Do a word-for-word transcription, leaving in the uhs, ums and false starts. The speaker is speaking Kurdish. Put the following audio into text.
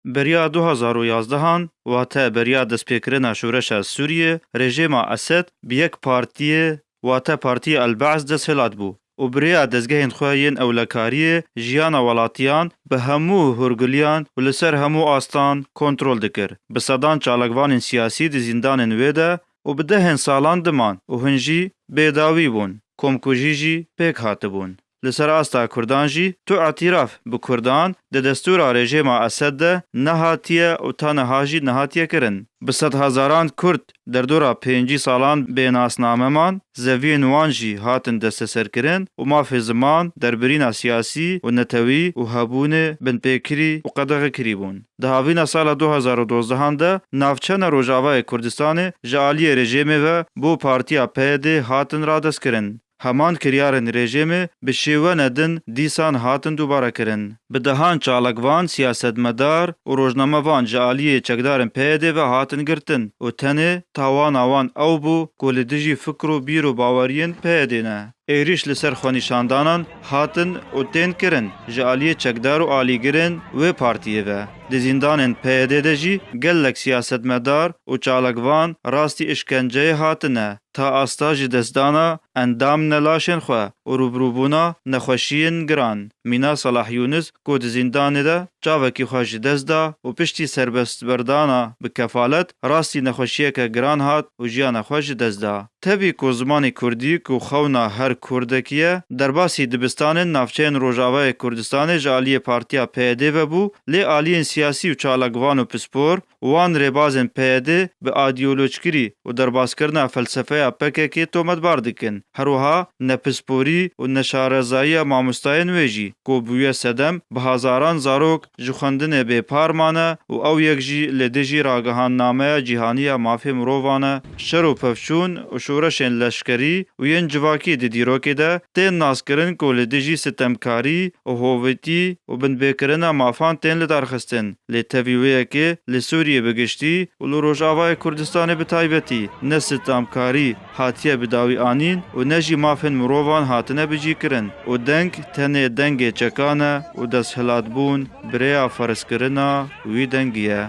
Beriya du hazar û yazdehan, wate beriya destpêkirina şoreşa Sûriyê, rejêma Esed bi yek partiyê, wate Partiyê El Be's desthilat bû û bi rêya dezgehên xwe yên ewlekariyê jiyana welatiyan bi hemû hûrgiliyan û li ser hemû astan kontrol dikir. Bi sedan çalakvanên siyasî di zîndanên wê de û bi dehên salan diman û hin jî bêdawî bûn. Komkujî jî pêk hatibûn. Li ser asta Kurdan jî tu îtiraf bi Kurdan di destûra rejêma Esed de nehatiye û ta niha jî nehatiye kirin. Bi sedhezaran Kurd derdora pêncî salan bê nasname man, zeviyên wan jî hatin desteserkirin û mafê ziman, derbirîna siyasî û netewî û hebûnê binpêkirî û qedexekirî bûn. Di havîna sala du hazar û dozdehan de navçeyên Rojavayê Kurdistanê ji aliyê rejêmê ve bo partiya P Y D hatin radestkirin. Heman kiryarên rejêmê bi şêwene din dîsan hatin dubare kirin. Bi dehan çalakvan, siyasetmedar û rojnamevan ji aliyê çekdarên P Y D ve hatin girtin û tenê tawana wan ew bû ku li dijî fikr û bîr û baweriyên P Y D ne. Êrîş li ser xwenîşandanan hatin û tên kirin ji aliyê çekdar û alîgirên wê partiyê ve. Di zîndanên P Y D de jî gelek siyasetmedar û çalakvan rastî îşkenceyê hatine, ta asta ji destdana endam ne laşên xwe û rûbirûbûna nexweşiyên giran. Mîna Salah Yûnis ku di zîndanê de çavekî xwe ji dest da û piştî serbestberdana bi kefalet rastî nexweşiyeke giran hat û jiyana xwe ji dest da. Tevî ku zimanê kurdî ku xewna her kurdekî ye, derbasî dibistanên navçeyên Rojavayê Kurdistanê ji aliyê Partiya P Y D ve bû, lê aliyên siyasî û çalakvan û pispor wan rêbazên P Y D bi adiyolojkirî û derbaskirina felsefeya P K K tometbar dikin. Her wiha nepisporî û neşarezayiya mamostayên wê jî ku bûye sedem, bi hezaran zarok ji xwendinê bêpar mane û ew yek jî li dijî ragihandnameya cîhanî ya mafê mirovan e. Şer û pevçûn û şoreşên leşkerî û yên civakî di dîrokê de tên naskirin ku li dijî sitemkarî û hovîtî û binpêkirina mafan tên lidarxistin. Lê tevî wê yekê li Sûriyê bi giştî û li Rojavayê Kurdistanê bi taybetî ne sitemkarî hatiye bi dawî anîn û ne jî mafên mirovan hatine bicîkirin û deng tenê dengê çekan e û desthilatbûn bi rêya ferzkirina wî dengî ye.